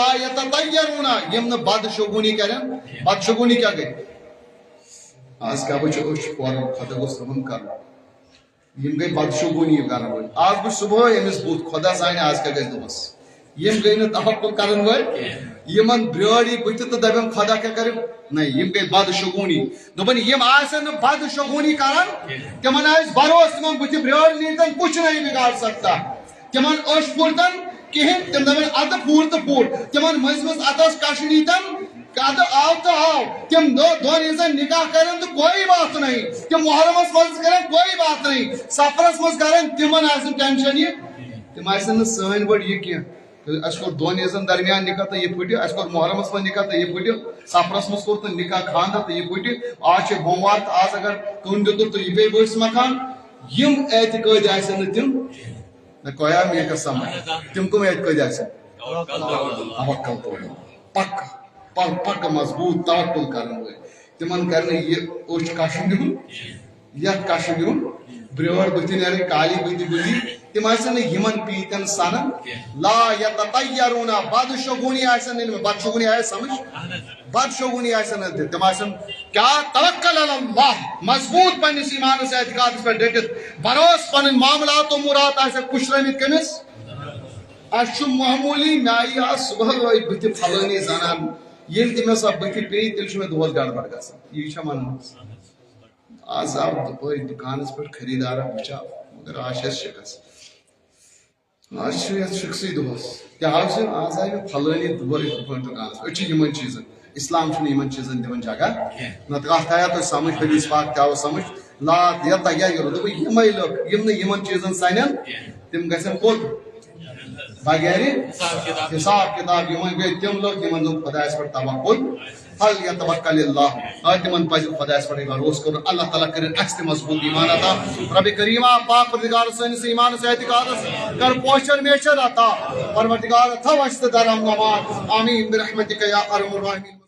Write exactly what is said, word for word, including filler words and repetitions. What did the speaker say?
لا یتطیرون، یِم نہٕ بدشگونی کرن۔ بدشگونی کیٛاہ گٔے؟ آز کیٛاہ وٕچھو أسۍ، چھِ پوران خۄدا گوٚژھ رحم کرُن۔ یِم گٔے بدشگونی کرن وٲلۍ۔ آز وٕچھ صبحٲے أمِس بُتھ، خۄدا زانہِ آز کیٛاہ گژھِ دۄہس۔ یِم گٔے نہٕ توکل کرن وٲلۍ۔ یِمن بیٲر یی بٕتھِ تہٕ دپن خۄدا کیٛاہ کرِ؟ نہ، یِم گٔے بدشگونی۔ دوٚپُن یِم آسن نہٕ بدشگونی کران، تِمن آسہِ بھروسہٕ، تِمن بٕتھِ بیٲر نیٖتن، کچھ نہیں بگاڑ سکتا۔ تِمن أچھ پھُٹتن کِہیٖنۍ، تِم دَپن، اَدٕ پھوٗر تہٕ پھوٗر۔ تِمن مٔنٛزۍ مٔنٛزۍ اَتھس کَش نیٖتن، اَدٕ آو تہٕ آو۔ تِم دۄ-، دۄن ییٖژن نِکاح کَرن تہٕ کوئی بات نہیں۔ تِم محرمس منٛز کَرن کوئی بات نہیں۔ صفرس منٛز کَرن، تِمن آسہِ نہٕ ٹینشن یہِ۔ تِم آسن نہٕ سٲنۍ پٲٹھۍ یہِ کینٛہہ۔ اَسہِ کوٚر دۄن عیٖزن درمیان نِکاح تہٕ یہِ پھُٹہِ، اَسہِ کوٚر محرمس منٛز نِکاح تہٕ یہِ پھُٹہِ، صفرس منٛز کوٚر تہٕ نِکاح خانٛدر تہٕ یہِ پھُٹہِ۔ آز چھِ بوموار تہٕ آز اگر کٲنٛسہِ دیُتُکھ تہٕ یہِ پیٚیہِ ؤسۍ مکان۔ یِم اعتقٲدۍ آسن نہٕ تِم نہ کویا مےٚ کَتھ سمجھ۔ تِم کٕم اعتقٲدۍ آسن؟ توکل۔ پکہٕ، پکہٕ، پکہٕ مضبوٗط توکل کرن وٲلۍ۔ تِمن کرِ نہٕ یہِ أچھ کشُن دِیُن، یتھ کشُن دِیُن، برٛٲر بٕتھِ نیرٕنۍ، کالی بٕتھِ بٕتھِ۔ تِم آسن نہٕ یِمن پیٖتٮ۪ن سنان۔ لا یتطیرون، بدشگونی آسن نہٕ، بدشگونی آیہِ سمجھ؟ بدشگونی آسن نہٕ تِم، تِم آسن کیا؟ توکل علی اللہ، مضبوٗط پننِس ایٖمانس اعتقادس پٮ۪ٹھ ڈٔٹِتھ، بھروسہٕ پنٕنۍ معاملات امورات آسن پُشرٲومٕتۍ کٔمِس؟ اسہِ چھُ معموٗلی، مےٚ آیہِ آز صبحٲے بٕتھِ فلٲنی زنان، ییٚلہِ تہِ مےٚ سۄ بٕتھِ پیٚیہِ، تیٚلہِ چھُ مےٚ دۄہس گڑبڑ گژھان۔ یہِ چھا ونان؟ آز آو دُپٲرۍ دُکانس پٮ۪ٹھ خریٖدارا، وٕچھاو، مگر آز چھِ اَسہِ شِکس۔ آز چھُ یتھ شِکسٕے دۄہس۔ کیٛاہ حظ چھُ؟ آز آیہِ مےٚ فلٲنی دُبٲرۍ دُکان، دُکانس۔ أسۍ چھِ یِمن چیٖزن، اسلام چھُنہٕ یِمن چیٖزن دِوان جگہ۔ کینٛہہ۔ نتہٕ کتھ آیا تۄہہِ سمجھ، حدیث پاک تہِ آو سمجھ۔ لا یتطیرون، دوٚپُن یِمے لُکھ، یِم نہٕ یِمن چیٖزن سنن، تِم گژھن کوٚت؟ بغیر حساب کتاب۔ حساب کتاب۔ یِمن گٔے تِم لُکھ، یِمن دوٚپ خۄدایس پٮ۪ٹھ توکل۔ فلیتوکل اللہ۔ آ، تِمن پزِ خۄدایس پٮ۪ٹھٕے بھروسہٕ کرُن۔ اللہ تعالیٰ کٔرِن اَسہِ تہِ مضبوٗط ایٖمان عطا۔ ربِ کریم آ پاک پروردگار، سٲنِس ایٖمانس اعتقادس کر پوچھر میچھر عطا۔ پروردگار، تھاو اَسہِ تہِ درم نواز۔ آمین برحمتک یا ارحم الراحمین۔